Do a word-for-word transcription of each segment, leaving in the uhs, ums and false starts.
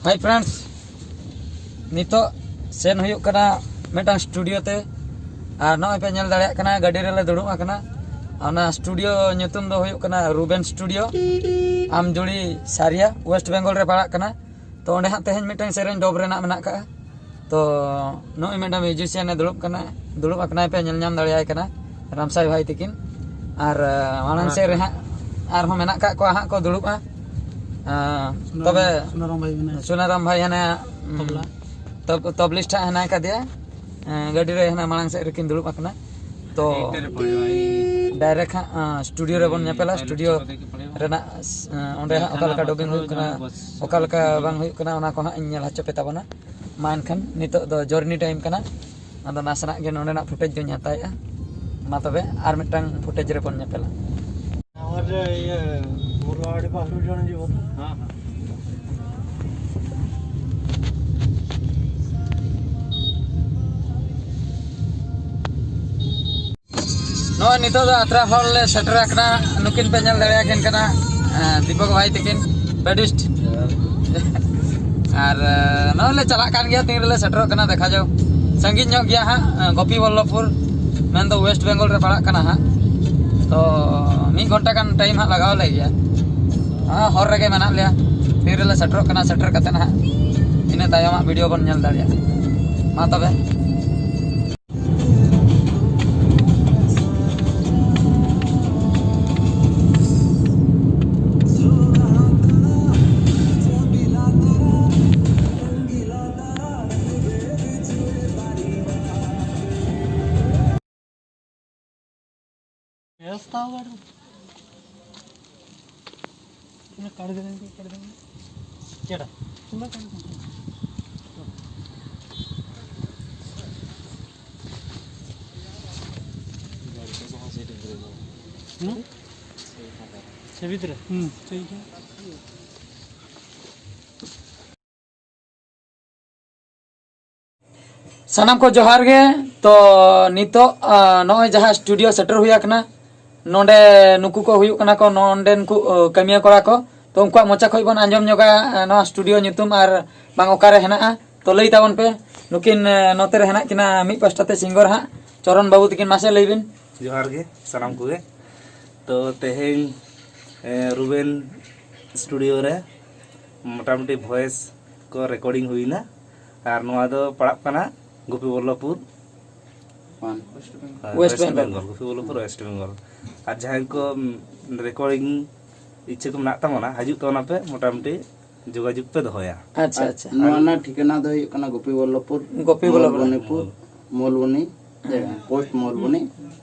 Hi friends, ᱱᱤᱛᱚᱜ ᱥᱮᱱ ᱦᱩᱭᱩᱜ ᱠᱟᱱᱟ ᱢᱤᱫᱴᱟᱝ ᱥᱴᱩᱰᱤᱭᱳ ᱛᱮ᱾ ᱟᱨ ᱱᱚᱜᱼᱚᱭ ᱯᱮ ᱧᱮᱞ ᱫᱟᱲᱮᱭᱟᱜ ᱠᱟᱱᱟ, ᱜᱟᱹᱰᱤ ᱨᱮᱞᱮ ᱫᱩᱲᱩᱵ ᱟᱠᱟᱱᱟ᱾ ᱚᱱᱟ ᱥᱴᱩᱰᱤᱭᱳ ᱧᱩᱛᱩᱢ ᱫᱚ ᱦᱩᱭᱩᱜ ᱠᱟᱱᱟ ᱨᱩᱵᱮᱱ ᱥᱴᱩᱰᱤᱭᱳ, ᱟᱢᱡᱩᱲᱤ, ᱥᱟᱨᱤᱭᱟ, ᱳᱭᱮᱥᱴ ᱵᱮᱝᱜᱚᱞ ᱨᱮ ᱯᱟᱲᱟᱜ ᱠᱟᱱᱟ᱾ ᱛᱚ ᱚᱸᱰᱮ ᱦᱟᱸᱜ ᱛᱮᱦᱮᱧ ᱢᱤᱫᱴᱟᱝ ᱥᱮᱨᱮᱧ ᱰᱚᱵ ᱨᱮᱱᱟᱜ ᱢᱮᱱᱟᱜ ᱠᱟᱜᱼᱟ᱾ ᱛᱚ ᱱᱚᱜᱼᱚᱭ ᱢᱤᱫᱴᱟᱝ ᱢᱤᱭᱩᱡᱤᱥᱤᱭᱟᱱ ᱮ ᱫᱩᱲᱩᱵ ᱠᱟᱱᱟ, ᱫᱩᱲᱩᱵ ᱟᱠᱟᱱᱟᱭ ᱯᱮ ᱧᱮᱞ ᱧᱟᱢ ᱫᱟᱲᱮᱭᱟᱭ ᱠᱟᱱᱟ, ᱨᱟᱢᱥᱟᱭ ᱵᱷᱟᱭ ᱛᱤᱠᱤᱱ᱾ ᱟᱨ ᱟᱸ, ᱢᱟᱲᱟᱝ ᱥᱮᱫ ᱨᱮ ᱦᱟᱸᱜ ᱟᱨᱦᱚᱸ ᱢᱮᱱᱟᱜ ᱠᱟᱜ ᱠᱚᱣᱟ ᱦᱟᱸᱜ ᱠᱚ ᱫᱩᱲᱩᱵᱼᱟ᱾ ᱟᱸ, ᱛᱚᱵᱮ ᱥᱩᱱᱟᱨᱟᱢ ᱵᱷᱟᱭ ᱢᱮᱱᱟᱭᱟ᱾ ᱥᱩᱱᱟᱨᱟᱢ ᱵᱷᱟᱭ ᱦᱟᱱᱮ, ᱩᱸ, ᱛᱚᱵᱞᱟ᱾ ᱛᱚᱵ-, ᱛᱚᱵᱞᱤᱥᱴ ᱦᱟᱸᱜ ᱦᱮᱱᱟᱭ ᱠᱟᱫᱮᱭᱟ᱾ ᱟᱸ, ᱜᱟᱹᱰᱤ ᱨᱮ ᱦᱟᱱᱟ ᱢᱟᱲᱟᱝ ᱥᱮᱫ ᱨᱮᱠᱤᱱ ᱫᱩᱲᱩᱵ ᱟᱠᱟᱱᱟ᱾ ᱛᱚ ᱰᱟᱭᱨᱮᱠᱴ ᱦᱟᱸᱜ, ᱟᱸ, ᱥᱴᱩᱰᱤᱭᱳ ᱨᱮᱵᱚᱱ ᱧᱮᱯᱮᱞᱟ᱾ ᱥᱴᱩᱰᱤᱭᱳ ᱨᱮᱱᱟᱜ, ᱟᱸ, ᱚᱸᱰᱮ ᱦᱟᱸᱜ ᱚᱠᱟ ᱞᱮᱠᱟ ᱰᱚᱵᱤᱝ ᱦᱩᱭᱩᱜ ᱠᱟᱱᱟ, ᱚᱠᱟ ᱞᱮᱠᱟ ᱵᱟᱝ ᱦᱩᱭᱩᱜ ᱠᱟᱱᱟ, ᱚᱱᱟ ᱠᱚ ᱦᱟᱸᱜ ᱤᱧ ᱧᱮᱞ ᱦᱚᱪᱚ ᱯᱮ ᱛᱟᱵᱚᱱᱟ᱾ ᱢᱟ ᱮᱱᱠᱷᱟᱱ ᱱᱤᱛᱚᱜ ᱫᱚ ᱡᱚᱨᱱᱤ ᱴᱟᱭᱤᱢ ᱠᱟᱱᱟ, ᱟᱫᱚ ᱱᱟᱥᱮᱱᱟᱜ ᱜᱮ ᱱᱚᱸᱰᱮᱱᱟᱜ ᱯᱷᱩᱴᱮᱡᱽ ᱫᱚᱧ ᱦᱟᱛᱟᱣᱮᱫᱼᱟ᱾ ᱢᱟ ᱛᱚᱵᱮ ᱟᱨ ᱢᱤᱫᱴᱟᱝ ᱯᱷᱩᱴᱮᱡᱽ ᱨᱮᱵᱚᱱ ᱧᱮᱯᱮᱞᱟ᱾ ᱟᱨ ᱤᱭᱟᱹ ᱢᱩᱨᱟᱰᱤ ᱯᱟᱦᱟᱲ ᱡᱚᱱ ᱡᱤᱵᱚᱱ᱾ ᱱᱚᱜᱼᱚᱭ ᱱᱤᱛᱚᱜ ᱫᱚ ᱟᱛᱨᱟ ᱦᱚᱲ ᱞᱮ ᱥᱮᱴᱮᱨ ᱟᱠᱟᱱᱟ᱾ ᱱᱩᱠᱤᱱ ᱯᱮ ᱧᱮᱞ ᱫᱟᱲᱮᱭᱟᱠᱤᱱ ᱠᱟᱱᱟ, ᱮᱸ, ᱫᱤᱯᱚᱠ ᱵᱷᱟᱭ ᱛᱟᱹᱠᱤᱱ, ᱵᱮᱰᱤᱥᱴ᱾ ᱟᱨ, ᱮᱸ, ᱱᱚᱜᱼᱚᱭ ᱞᱮ ᱪᱟᱞᱟᱜ ᱠᱟᱱ ᱜᱮᱭᱟ, ᱛᱤᱱ ᱨᱮᱞᱮ ᱥᱮᱴᱮᱨᱚᱜ ᱠᱟᱱᱟ ᱫᱮᱠᱷᱟ ᱡᱟᱣ᱾ ᱥᱟᱺᱜᱤᱧ ᱧᱚᱜ ᱜᱮᱭᱟ ᱦᱟᱸᱜ, ᱮᱸ, ᱜᱳᱯᱤ ᱵᱚᱞᱞᱚᱵᱷᱯᱩᱨ, ᱢᱮᱱᱫᱚ ᱳᱭᱮᱥᱴ ᱵᱮᱝᱜᱚᱞ ᱨᱮ ᱯᱟᱲᱟᱜ ᱠᱟᱱᱟ ᱦᱟᱸᱜ᱾ ᱛᱚ ᱢᱤᱫ ᱜᱷᱚᱱᱴᱟ ᱜᱟᱱ ᱴᱟᱭᱤᱢ ᱦᱟᱸᱜ ᱞᱟᱜᱟᱣ ᱞᱮ ᱜᱮᱭᱟ᱾ ᱦᱮᱸ, ᱦᱚᱨ ᱨᱮᱜᱮ ᱢᱮᱱᱟᱜ ᱞᱮᱭᱟ, ᱛᱤᱱ ᱨᱮᱞᱮ ᱥᱮᱴᱮᱨᱚᱜ ᱠᱟᱱᱟ, ᱥᱮᱴᱮᱨ ᱠᱟᱛᱮᱫ ᱦᱟᱸᱜ ᱤᱱᱟᱹ ᱛᱟᱭᱚᱢᱟᱜ ᱵᱷᱤᱰᱤᱭᱳ ᱵᱚᱱ ᱧᱮᱞ ᱫᱟᱲᱮᱭᱟᱜᱼᱟ᱾ ᱢᱟ ᱛᱚᱵᱮ᱾ ᱦᱩᱸ? ᱥᱮ ᱵᱷᱤᱛᱨᱮ? ᱦᱩᱸ, ᱴᱷᱤᱠ ᱜᱮᱭᱟ᱾ ᱥᱟᱱᱟᱢ ᱠᱚ ᱡᱚᱦᱟᱨ ᱜᱮ᱾ ᱛᱚ ᱱᱤᱛᱚᱜ, ᱟ, ᱱᱚᱜᱼᱚᱭ ᱡᱟᱦᱟᱸ ᱥᱴᱩᱰᱤᱭᱳ ᱥᱮᱴᱮᱨ ᱦᱩᱭ ᱟᱠᱟᱱᱟ, ᱱᱚᱰᱮ ᱱᱩᱠᱩ ᱠᱚ ᱦᱩᱭᱩᱜ ᱠᱟᱱᱟ ᱠᱚ ᱱᱚᱰᱮᱱ ᱠᱚ, ᱟ, ᱠᱟᱹᱢᱤᱭᱟᱹ ᱠᱚᱲᱟ ᱠᱚ᱾ ᱛᱚ, ᱩᱱᱠᱩᱣᱟᱜ ᱢᱚᱪᱟ ᱠᱷᱚᱱ ᱵᱚᱱ ᱟᱸᱡᱚᱢ ᱧᱚᱜᱟ, ᱮ, ᱱᱚᱣᱟ ᱥᱴᱩᱰᱤᱭᱳ ᱧᱩᱛᱩᱢ ᱟᱨ ᱵᱟᱝ ᱚᱠᱟᱨᱮ ᱦᱮᱱᱟᱜᱼᱟ᱾ ᱛᱚ, ᱞᱟᱹᱭ ᱛᱟᱵᱚᱱ ᱯᱮ, ᱱᱩᱠᱤᱱ, ᱮ, ᱱᱚᱛᱮ ᱨᱮ ᱦᱮᱱᱟᱜ ᱠᱤᱱᱟ ᱢᱤᱫ ᱯᱟᱥᱴᱟ ᱛᱮ ᱥᱤᱝᱜᱚᱨ ᱦᱟᱸᱜ, ᱪᱚᱨᱚᱱ ᱵᱟᱹᱵᱩ ᱛᱟᱹᱠᱤᱱ, ᱢᱟᱥᱮ ᱞᱟᱹᱭ ᱵᱤᱱ᱾ ᱡᱚᱦᱟᱨ ᱜᱮ ᱥᱟᱱᱟᱢ ᱠᱚᱜᱮ᱾ ᱛᱚ, ᱛᱮᱦᱮᱧ, ᱮ, ᱨᱩᱵᱮᱱ ᱥᱴᱩᱰᱤᱭᱳ ᱨᱮ ᱢᱚᱴᱟᱢᱩᱴᱤ ᱵᱷᱚᱭᱮᱥ ᱠᱚ ᱨᱮᱠᱚᱨᱰᱤᱝ ᱦᱩᱭᱱᱟ, ᱟᱨ ᱱᱚᱣᱟ ᱫᱚ ᱯᱟᱲᱟᱜ ᱠᱟᱱᱟ ᱜᱳᱯᱤᱵᱚᱞᱞᱚᱵᱷᱯᱩᱨ, ᱦᱳᱭ, West West Bengal᱾ Bengal, ᱜᱳᱯᱤᱵᱚᱞᱞᱚᱵᱷᱯᱩᱨ, West Bengal᱾ ᱟᱨ ᱡᱟᱦᱟᱸᱭ ᱠᱚ, ᱩᱢ, ᱨᱮᱠᱚᱨᱰᱤᱝ ᱤᱪᱪᱷᱟᱹ ᱠᱚ ᱢᱮᱱᱟᱜ ᱛᱟᱵᱚᱱᱟ, ᱦᱤᱡᱩᱜ ᱛᱟᱵᱚᱱᱟ ᱯᱮ, ᱢᱚᱴᱟᱢᱩᱴᱤ ᱡᱳᱜᱟᱡᱳᱜᱽ ᱯᱮ ᱫᱚᱦᱚᱭᱟ᱾ ᱟᱪᱪᱷᱟ, ᱟᱨ ᱟᱪᱪᱷᱟ᱾ ᱱᱚᱣᱟ ᱨᱮᱱᱟᱜ ᱴᱷᱤᱠᱟᱹᱱᱟ ᱫᱚ ᱦᱩᱭᱩᱜ ᱠᱟᱱᱟ ᱜᱳᱯᱤᱵᱚᱞᱞᱚᱵᱷᱯᱩᱨ, ᱜᱳᱯᱤᱵᱚᱞᱞᱚᱵᱷᱯᱩᱨ᱾ ᱢᱚᱞᱵᱚᱱᱤᱯᱩᱨ, ᱢᱚᱞᱵᱚᱱᱤ, ᱦᱮᱸ, ᱯᱳᱥᱴ ᱢᱚᱞᱵᱚᱱᱤ᱾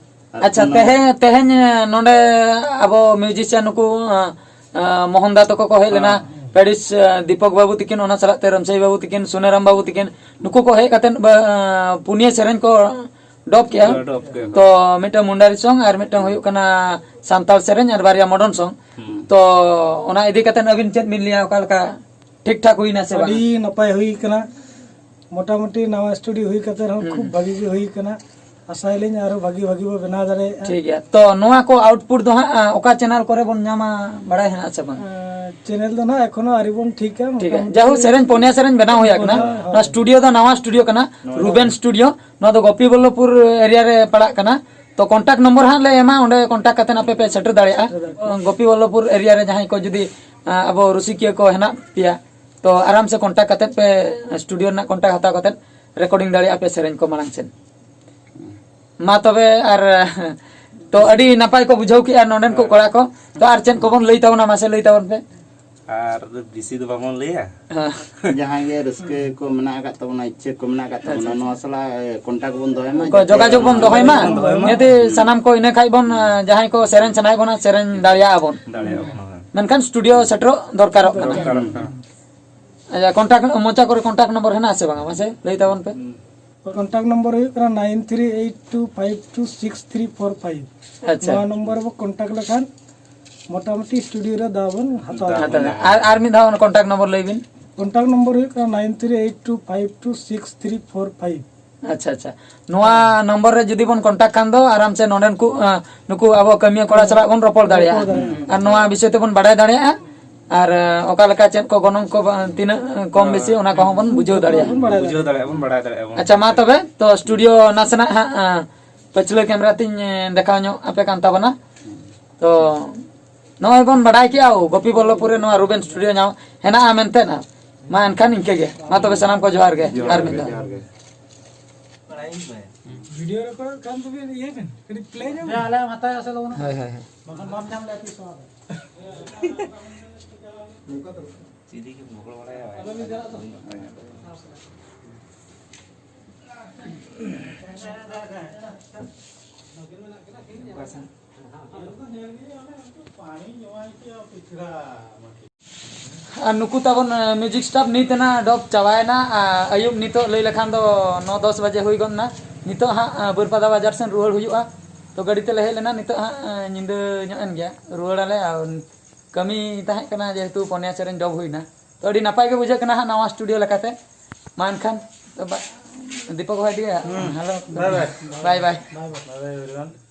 ᱟᱨ ᱟᱪᱪᱷᱟ, ᱚᱱᱟ ᱛᱮᱦᱮᱧ, ᱛᱮᱦᱮᱧ, ᱮ, ᱱᱚᱰᱮ ᱟᱵᱚ ᱢᱤᱣᱡᱤᱥᱤᱭᱟᱱ ᱱᱩᱠᱩ, ᱮ, ᱮ, ᱢᱳᱦᱚᱱ ᱫᱟ ᱛᱟᱠᱚ ᱠᱚ ᱦᱮᱡ ᱞᱮᱱᱟ, ᱦᱮᱸ᱾ ᱯᱮᱨᱤᱥ, ᱮ, ᱫᱤᱯᱚᱠ ᱵᱟᱹᱵᱩ ᱛᱤᱠᱤᱱ, ᱚᱱᱟ ᱥᱟᱞᱟᱜ ᱛᱮ ᱨᱟᱢᱥᱟᱭ ᱵᱟᱹᱵᱩ ᱛᱤᱠᱤᱱ, ᱥᱩᱱᱟᱨᱟᱢ ᱵᱟᱹᱵᱩ ᱛᱤᱠᱤᱱ, ᱱᱩᱠᱩ ᱠᱚ ᱦᱮᱡ ᱠᱟᱛᱮ, ᱮ, ᱯᱩᱱᱭᱟᱹ ᱥᱮᱨᱮᱧ ᱠᱚ ᱰᱚᱵ ᱠᱮᱜᱼᱟ᱾ ᱰᱚᱵ ᱠᱮᱜᱼᱟ᱾ ᱛᱚ, ᱢᱤᱫᱴᱟᱝ ᱢᱩᱱᱰᱟᱨᱤ ᱥᱚᱝ ᱟᱨ ᱢᱤᱫᱴᱟᱝ ᱦᱩᱭᱩᱜ ᱠᱟᱱᱟ ᱥᱟᱱᱛᱟᱲ ᱥᱮᱨᱮᱧ ᱟᱨ ᱵᱟᱨᱭᱟ ᱢᱚᱰᱚᱨᱱ ᱥᱚᱝ᱾ ᱦᱩᱸ᱾ ᱛᱚ, ᱚᱱᱟ ᱤᱫᱤ ᱠᱟᱛᱮ ᱟᱹᱵᱤᱱ ᱪᱮᱫ ᱵᱤᱱ ᱞᱟᱹᱭᱟ, ᱚᱠᱟ ᱞᱮᱠᱟ ᱴᱷᱤᱠ ᱴᱷᱟᱠ ᱦᱩᱭᱱᱟ ᱥᱮ ᱵᱟᱝ? ᱟᱹᱰᱤ ᱱᱟᱯᱟᱭ ᱦᱩᱭ ᱠᱟᱱᱟ᱾ ᱢᱚᱴᱟᱢᱩᱴᱤ ᱱᱟᱣᱟ ᱥᱴᱩᱰᱤᱭᱳ ᱦᱩᱭ ᱠᱟᱛᱮ ᱨᱮᱦᱚᱸ ᱦᱩᱸ᱾ ᱠᱷᱩᱵ ᱵᱷᱟᱜᱤ ᱜᱮ ᱦᱩᱭ ᱠᱟᱱᱟ᱾ ᱟᱥᱟᱭᱟᱞᱤᱧ ᱟᱨᱚ ᱵᱷᱟᱜᱤ ᱵᱷᱟᱜᱤ ᱵᱚ ᱵᱮᱱᱟᱣ ᱫᱟᱲᱮᱭᱟᱜᱼᱟ᱾ ᱴᱷᱤᱠ ᱜᱮᱭᱟ᱾ ᱛᱚ, ᱱᱚᱣᱟ ᱠᱚ ᱟᱣᱩᱴᱯᱩᱴ ᱫᱚ ᱦᱟᱸᱜ, ᱟ, ᱚᱠᱟ ᱪᱮᱱᱮᱞ ᱠᱚᱨᱮ ᱵᱚᱱ ᱧᱟᱢᱟ, ᱵᱟᱲᱟᱭ ᱦᱮᱱᱟᱜᱼᱟ ᱥᱮ ᱵᱟᱝ? ᱟ, ᱪᱮᱱᱮᱞ ᱫᱚ ᱱᱟᱦᱟᱜ ᱮᱠᱷᱚᱱᱳ ᱟᱹᱣᱨᱤ ᱵᱚᱱ ᱴᱷᱤᱠᱟ᱾ ᱴᱷᱤᱠ ᱜᱮᱭᱟ᱾ ᱢᱚᱴᱟᱢᱩᱴᱤ ᱡᱟᱭᱦᱳᱠ, ᱥᱮᱨᱮᱧ ᱯᱩᱱᱭᱟ ᱥᱮᱨᱮᱧ ᱵᱮᱱᱟᱣ ᱦᱩᱭ ᱟᱠᱟᱱᱟ᱾ ᱦᱳᱭ, ᱦᱳᱭ᱾ ᱱᱚᱣᱟ ᱥᱴᱩᱰᱤᱭᱳ ᱫᱚ ᱱᱟᱣᱟ ᱥᱴᱩᱰᱤᱭᱳ ᱠᱟᱱᱟ, ᱱᱚᱣᱟ ᱨᱩᱵᱮᱱ ᱫᱚ ᱥᱴᱩᱰᱤᱭᱳ᱾ ᱱᱚᱣᱟ ᱫᱚ ᱜᱳᱯᱤᱵᱚᱞᱞᱚᱵᱷᱯᱩᱨ ᱮᱨᱤᱭᱟ ᱨᱮ ᱯᱟᱲᱟᱜ ᱠᱟᱱᱟ᱾ ᱛᱚ, ᱠᱚᱱᱴᱟᱠᱴ ᱱᱚᱢᱵᱚᱨ ᱦᱟᱸᱜ ᱞᱮ ᱮᱢᱟ, ᱚᱸᱰᱮ ᱠᱚᱱᱴᱟᱠᱴ ᱠᱟᱛᱮ ᱟᱯᱮ ᱯᱮ ᱥᱮᱴᱮᱨ ᱫᱟᱲᱮᱭᱟᱜᱼᱟ᱾ ᱥᱮᱴᱮᱨ ᱫᱟᱲᱮᱭᱟᱜᱼᱟ᱾ ᱜᱳᱯᱤᱵᱚᱞᱞᱚᱵᱷᱯᱩᱨ ᱮᱨᱤᱭᱟ ᱨᱮ ᱡᱟᱦᱟᱸᱭ ᱠᱚ ᱡᱩᱫᱤ, ᱟ, ᱟᱵᱚ ᱨᱩᱥᱤᱠᱤᱭᱟᱹ ᱠᱚ ᱦᱮᱱᱟᱜ ᱯᱮᱭᱟ, ᱛᱚ, ᱟᱨᱟᱢ ᱥᱮ ᱠᱚᱱᱴᱟᱠᱴ ᱠᱟᱛᱮ ᱯᱮ, ᱥᱴᱩᱰᱤᱭᱳ ᱨᱮᱱᱟᱜ ᱠᱚᱱᱴᱟᱠᱴ ᱦᱟᱛᱟᱣ ᱠᱟᱛᱮ ᱨᱮᱠᱚᱨᱰᱤᱝ ᱫᱟᱲᱮᱭᱟᱜᱼᱟ ᱯᱮ ᱥᱮᱨᱮᱧ ᱠᱚ ᱢᱟᱲᱟᱝ ᱥᱮᱫ᱾ ᱢᱟ ᱛᱚᱵᱮ, ᱟᱨ, ᱛᱚ, ᱟᱹᱰᱤ ᱱᱟᱯᱟᱭ ᱠᱚ ᱵᱩᱡᱷᱟᱹᱣ ᱠᱮᱜᱼᱟ ᱱᱚᱰᱮᱱ ᱠᱚ ᱠᱚᱲᱟ ᱠᱚ᱾ ᱛᱚ, ᱟᱨ ᱪᱮᱫ ᱠᱚᱵᱚᱱ ᱞᱟᱹᱭ ᱛᱟᱵᱚᱱᱟ, ᱢᱟᱥᱮ ᱞᱟᱹᱭ ᱛᱟᱵᱚᱱ ᱯᱮ᱾ ᱟᱨ ᱵᱮᱥᱤ ᱫᱚ ᱵᱟᱵᱚᱱ ᱞᱟᱹᱭᱟ᱾ ᱦᱮᱸ᱾ ᱡᱟᱦᱟᱸᱭ ᱜᱮ ᱨᱟᱹᱥᱠᱟᱹ ᱠᱚ ᱢᱮᱱᱟᱜ ᱟᱠᱟᱫ ᱛᱟᱵᱚᱱᱟ, ᱤᱪᱪᱷᱟᱹ ᱠᱚ ᱢᱮᱱᱟᱜ ᱟᱠᱟᱫ ᱛᱟᱵᱚᱱᱟ, ᱟᱪᱪᱷᱟ, ᱟᱪᱪᱷᱟ᱾ ᱱᱚᱣᱟ ᱥᱟᱞᱟᱜ, ᱮ, ᱠᱚᱱᱴᱟᱠᱴ ᱵᱚᱱ ᱫᱚᱦᱚᱭ ᱢᱟ, ᱠᱚ ᱡᱟᱛᱮ ᱡᱳᱜᱟᱡᱳᱜᱽ ᱵᱚᱱ ᱫᱚᱦᱚᱭ ᱢᱟ᱾ ᱫᱚᱦᱚᱭ ᱢᱟ᱾ ᱡᱟᱛᱮ ᱥᱟᱱᱟᱢ ᱠᱚ ᱤᱱᱟᱹ ᱠᱷᱟᱡ ᱵᱚᱱ, ᱟ, ᱡᱟᱦᱟᱸᱭ ᱠᱚ ᱥᱮᱨᱮᱧ ᱥᱟᱱᱟᱭᱮᱫ ᱵᱚᱱᱟ, ᱥᱮᱨᱮᱧ ᱫᱟᱲᱮᱭᱟᱜᱼᱟ ᱵᱚᱱ᱾ ᱫᱟᱲᱮᱭᱟᱜᱼᱟ ᱵᱚᱱ, ᱦᱮᱸ᱾ ᱢᱮᱱᱠᱷᱟᱱ ᱥᱴᱩᱰᱤᱭᱳ ᱥᱮᱴᱮᱨᱚᱜ ᱫᱚᱨᱠᱟᱨᱚᱜ ᱠᱟᱱᱟ᱾ ᱫᱚᱨᱠᱟᱨᱚᱜ ᱠᱟᱱᱟ᱾ ᱟᱪᱪᱷᱟ, ᱠᱚᱱᱴᱟᱠᱴ, ᱢᱚᱪᱟ ᱠᱚᱨᱮ ᱠᱚᱱᱴᱟᱠᱴ ᱱᱚᱢᱵᱚᱨ ᱦᱮᱱᱟᱜᱼᱟ ᱥᱮ ᱵᱟᱝᱟ? ᱢᱟᱥᱮ ᱞᱟᱹᱭ ᱛᱟᱵᱚᱱ ᱯᱮ᱾ ᱦᱩᱸ᱾ ᱠᱚᱱᱴᱟᱠᱴ ᱱᱚᱢᱵᱚᱨ ᱦᱩᱭᱩᱜ ᱠᱟᱱᱟ nine three eight two five two six three four five. ᱟᱪᱪᱷᱟ᱾ ᱱᱚᱣᱟ ᱱᱚᱢᱵᱚᱨ ᱨᱮᱵᱚ ᱠᱚᱱᱴᱟᱠᱴ ᱞᱮᱠᱷᱟᱱ ᱢᱚᱴᱟᱢᱩᱴᱤ ᱥᱴᱩᱰᱤᱭᱳ ᱨᱮ ᱫᱟᱣ ᱵᱚᱱ ᱦᱟᱛᱟᱣ ᱫᱟᱣ ᱫᱟᱲᱮᱭᱟᱜᱼᱟ᱾ ᱵᱚᱱ ᱦᱟᱛᱟᱣ ᱫᱟᱲᱮᱭᱟᱜᱼᱟ᱾ ᱟᱨ, ᱟᱨ ᱢᱤᱫ ᱫᱷᱟᱣ ᱚᱱᱟ ᱠᱚᱱᱴᱟᱠᱴ ᱱᱚᱢᱵᱚᱨ ᱞᱟᱹᱭ ᱵᱤᱱ᱾ ᱠᱚᱱᱴᱟᱠᱴ ᱱᱚᱢᱵᱚᱨ ᱦᱩᱭᱩᱜ ᱠᱟᱱᱟ nine three eight two five two six three four five. ᱟᱪᱪᱷᱟ, ᱟᱪᱪᱷᱟ᱾ ᱱᱚᱣᱟ ᱱᱚᱢᱵᱚᱨ ᱨᱮ ᱡᱩᱫᱤ ᱵᱚᱱ ᱠᱚᱱᱴᱟᱠᱴ ᱠᱷᱟᱱ ᱫᱚ ᱟᱨᱟᱢ ᱥᱮ ᱱᱚᱰᱮᱱ ᱠᱚ, ᱟ, ᱱᱩᱠᱩ ᱟᱵᱚ ᱠᱟᱹᱢᱤᱭᱟᱹ ᱠᱚᱲᱟ ᱥᱟᱞᱟᱜ ᱵᱚᱱ ᱨᱚᱯᱚᱲ ᱫᱟᱲᱮᱭᱟᱜᱼᱟ᱾ ᱨᱚᱯᱚᱲ ᱫᱟᱲᱮᱭᱟᱜᱼᱟ᱾ ᱟᱨ ᱱᱚᱣᱟ ᱵᱤᱥᱚᱭ ᱛᱮᱵᱚᱱ ᱵᱟᱰᱟᱭ ᱫᱟᱲᱮᱭᱟᱜᱼᱟ᱾ ᱟᱨ ᱚᱠᱟ ᱞᱮᱠᱟ ᱪᱮᱫ ᱠᱚ ᱜᱚᱱᱚᱝ ᱠᱚ ᱵᱟ- ᱛᱤᱱᱟᱹᱜ ᱠᱚᱢ ᱵᱮᱥᱤ, ᱚᱱᱟ ᱠᱚᱦᱚᱸ ᱵᱚᱱ ᱵᱩᱡᱷᱟᱹᱣ ᱫᱟᱲᱮᱭᱟᱜᱼᱟ᱾ ᱵᱩᱡᱷᱟᱹᱣ ᱫᱟᱲᱮᱭᱟᱜᱼᱟ ᱵᱚᱱ, ᱵᱟᱲᱟᱭ ᱫᱟᱲᱮᱭᱟᱜᱼᱟ ᱵᱚᱱ᱾ ᱟᱪᱪᱷᱟ, ᱢᱟ ᱛᱚᱵᱮ ᱛᱚ ᱥᱴᱩᱰᱤᱭᱳ ᱱᱟᱥᱮᱱᱟᱜ ᱦᱟᱸᱜ ᱯᱟᱹᱪᱷᱞᱟᱹ ᱠᱮᱢᱨᱟ ᱛᱤᱧ ᱫᱮᱠᱷᱟᱣ ᱧᱚᱜ ᱟᱯᱮ ᱠᱟᱱ ᱛᱟᱵᱚᱱᱟ᱾ ᱛᱚ ᱱᱚᱜᱼᱚᱭ ᱵᱚᱱ ᱵᱟᱰᱟᱭ ᱠᱮᱜᱼᱟ ᱜᱳᱯᱤ ᱵᱚᱞᱞᱚᱵᱷᱯᱩᱨ ᱨᱮ ᱱᱚᱣᱟ ᱨᱩᱵᱮᱱ ᱥᱴᱩᱰᱤᱭᱳ ᱧᱟᱢ ᱦᱮᱱᱟᱜᱼᱟ ᱢᱮᱱᱛᱮ᱾ ᱢᱟ ᱮᱱᱠᱷᱟᱱ ᱤᱱᱠᱟᱹ ᱜᱮ, ᱢᱟ ᱛᱚᱵᱮ ᱥᱟᱱᱟᱢ ᱠᱚ ᱡᱚᱦᱟᱨ ᱜᱮ᱾ ᱟᱨ ᱢᱤᱫ ᱫᱷᱟᱣ᱾ ᱡᱚᱦᱟᱨ ᱜᱮ᱾ ᱵᱷᱤᱰᱤᱭᱳ ᱨᱮᱠᱚᱨᱰ ᱠᱟᱱ ᱛᱟᱵᱤᱱ, ᱤᱭᱟᱹ ᱵᱤᱱ ᱠᱟᱹᱴᱤᱡ ᱯᱞᱮ ᱧᱚᱜ ᱵᱤᱱ᱾ ᱦᱳᱭ ᱦᱳᱭ ᱦᱳᱭ᱾ ᱵᱟᱠᱷᱟᱱ ᱵᱟᱢ ᱧᱟᱢ ᱞᱮᱭᱟ ᱛᱤᱥ ᱦᱚᱸ ᱟᱫᱚ᱾ ᱪᱤᱞᱤ ᱜᱮᱢ ᱜᱚᱦᱚᱲ ᱵᱟᱲᱟᱭᱟ? ᱟᱨ ᱱᱩᱠᱩ ᱛᱟᱵᱚᱱ ᱢᱤᱣᱡᱤᱠ ᱥᱴᱟᱯ ᱱᱤᱛ ᱮᱱᱟ ᱰᱚᱵ ᱪᱟᱵᱟᱭᱮᱱᱟ᱾ ᱟᱨ ᱟᱹᱭᱩᱵ ᱱᱤᱛᱚᱜ ᱞᱟᱹᱭ ᱞᱮᱠᱷᱟᱱ ᱫᱚ ᱱᱚ ᱫᱚᱥ ᱵᱟᱡᱮ ᱦᱩᱭ ᱜᱚᱫ ᱮᱱᱟ᱾ ᱱᱤᱛᱚᱜ ᱦᱟᱸᱜ ᱵᱟᱹᱨᱯᱟᱫᱟ ᱵᱟᱡᱟᱨ ᱥᱮᱱ ᱨᱩᱣᱟᱹᱲ ᱦᱩᱭᱩᱜᱼᱟ᱾ ᱛᱚ ᱜᱟᱹᱰᱤ ᱛᱮᱞᱮ ᱦᱮᱡ ᱞᱮᱱᱟ, ᱱᱤᱛᱚᱜ ᱦᱟᱸᱜ ᱧᱤᱫᱟᱹ ᱧᱚᱜ ᱮᱱ ᱜᱮᱭᱟ, ᱨᱩᱣᱟᱹᱲᱟᱞᱮ᱾ ᱟᱨ ᱠᱟᱹᱢᱤ ᱛᱟᱦᱮᱸ ᱠᱟᱱᱟ, ᱡᱮᱦᱮᱛᱩ ᱯᱚᱱᱭᱟ ᱥᱮᱨᱮᱧ ᱰᱚᱵ ᱦᱩᱭᱱᱟ᱾ ᱛᱚ ᱟᱹᱰᱤ ᱱᱟᱯᱟᱭ ᱜᱮ ᱵᱩᱡᱷᱟᱹᱜ ᱠᱟᱱᱟ ᱦᱟᱸᱜ ᱱᱟᱣᱟ ᱥᱴᱩᱰᱤᱭᱳ ᱞᱮᱠᱟᱛᱮ᱾ ᱢᱟ ᱮᱱᱠᱷᱟᱱ ᱛᱚ ᱵᱟ- ᱫᱤᱯᱚᱠ ᱵᱷᱟᱭ ᱴᱷᱤᱠ ᱜᱮᱭᱟ? Hello, bye bye. Bye bye. Bye bye everyone.